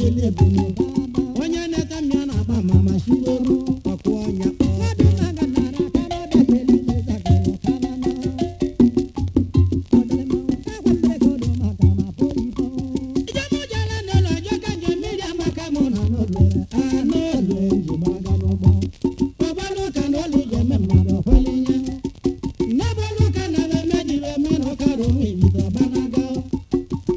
na-eli ebunu onye na-ete mmịa na-agba mama shiweru ọkụ ọnya ijemujele n'ụlọ jọka njem mmiri amaka mụ na n'ụlọ anụ ụlọ eji gbaga n'ụgbọ ọgbalụ ka na olu ji eme mmadụ ọkwele ihe n'ebelu ka na eme jiri eme na ọkara onwe ibido gbanaga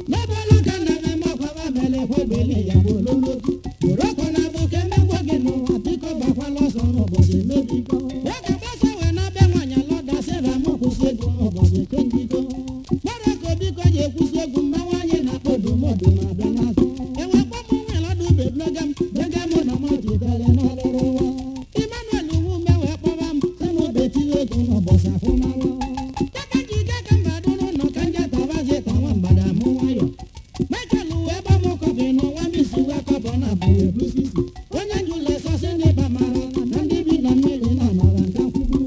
n'ebelu ka na eme ọkwaba mele kwebele ya bụ ololotu oroko na bụ ka emegwe gị n'ụwa biko gbakwala ọsọ n'ụbọchị emebigo ya ka gbasa wee na-abịa nwaanyị alọda sịra m kwụsị egwu n'ụbọchị kendigo mmadụ biko ji ekwusi egwu mmanwụ anyị na-akpọ odumodu na-abịa n'azụ enwe kpọm nwe lọdụ ube bloga m bega m na m jidere n'ọlụrụ ụwa Emmanuel Nwume wee kpọba m sị m betiwe egwu n'ụbọchị afụmalụ kaka njike ka mba dụrụ nọ ka nje tabazi tawa mgbada mụ nwayọ Michael wee gba m kọfị n'ụwa m isi wee kọbọ na abụghị ebusisi onye njụlọ sọsị n'ịba mara na ndị bi na mmiri na amara nka kwugbu.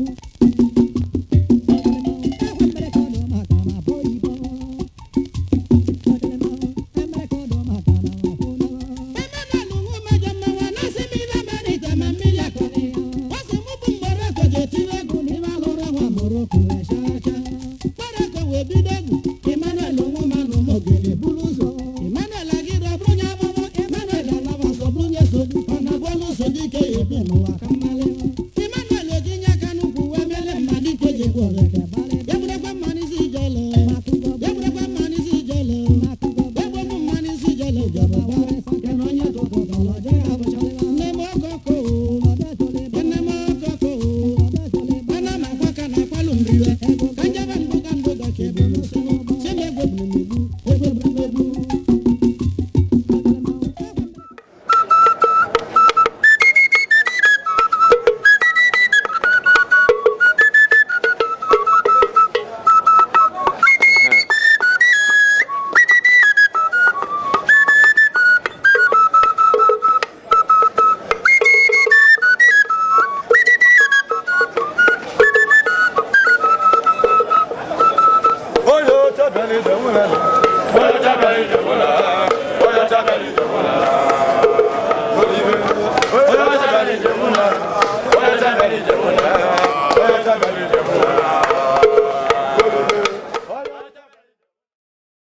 Emmanuel Nwume mmanwụ na-asị m ibe mere ite ma mmiri akọrọ ya. Ọ sị mụ bụ mgboroko ji etiri egwu na ibe alụrụ nwa moroko chaa chaa. Mgboroko wee bido egwu Emmanuel Nwume na ụmụogene buru ụzọ. Emmanuel Agịrị ọ bụrụ onye amụma Emmanuel Alabasọ bụrụ onye soju ọ na-abụ ọnụ ụzọ dike ya ebi n'ụwa ka mmalị. Emmanuel etinye aka n'ukwu wee mele mma dike ji egwu ọrịa. Ya bụrụkwa mma n'isi ijele. Ya bụrụkwa mma n'isi ijele. Ya bụ mma n'isi ijele jọrọ gbara. Ya na onye tụtụtara ọjọọ ya.